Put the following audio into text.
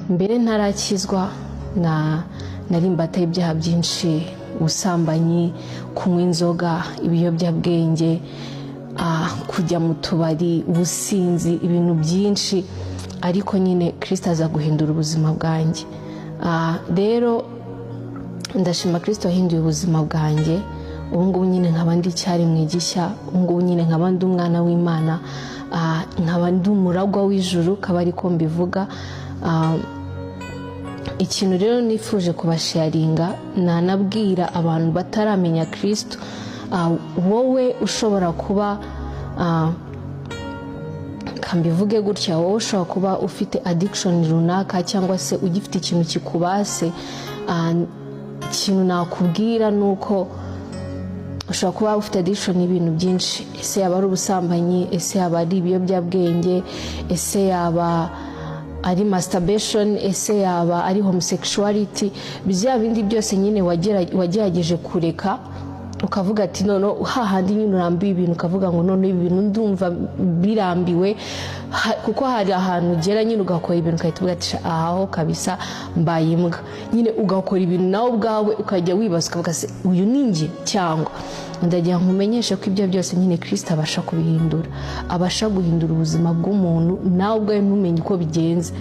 Mbere ntarakizwa na nari imbata y'ibyaha byinshi: ubusambanyi, kunywa inzoga, ibiyobyabwenge, kujya mu tubari, ubusinzi, ibintu byinshi. Ariko nyine Kirisito aza guhindura ubuzima bwanjye. Rero ndashima Kirisito wahinduye ubuzima bwanjye. Ubu ngubu nyine nkaba ndi icyaremwe gishya. Ubu ngubu nyine nkaba ndi umwana w'Imana, nkaba ndi umuragwa w'ijuru, kaba ariko mbivuga. Ikintu rero nifuje kubasharinga, nanabwira abantu bataramenya Kirisito, wowe ushobora kuba, kambivuge gutya, wowe ushobora kuba ufite addiction runaka cyangwa se ugifite ikintu kikubase, ikintu nakubwira ni uko ushobora kuba ufite addiction y'ibintu byinshi. Ese yaba ari ubusambanyi? Ese yaba ari ibiyobyabwenge? Ese yaba ari masturbation? Ese yaba ari homosexuality? Bya bindi byose nyine wagerageje kureka, ukavuga ati none hahandi nyine urambiwe ibintu, ukavuga ngo none ibi bintu ndumva birambiwe. Kuko hari ahantu ugera nyine ugakora ibintu ugahita uvuga ati: "Aho kabisa mbaye imbwa." Nyine ugakora ibintu nawe ubwawe ukajya wibaza, ukavuga: "Se uyu ni njye?" Cyangwa ndagira ngo umenyeshe ko ibyo byose nyine Kirisito abasha kubihindura, abasha guhindura ubuzima bw'umuntu, nawe ubwawe ntumenye uko bigenze.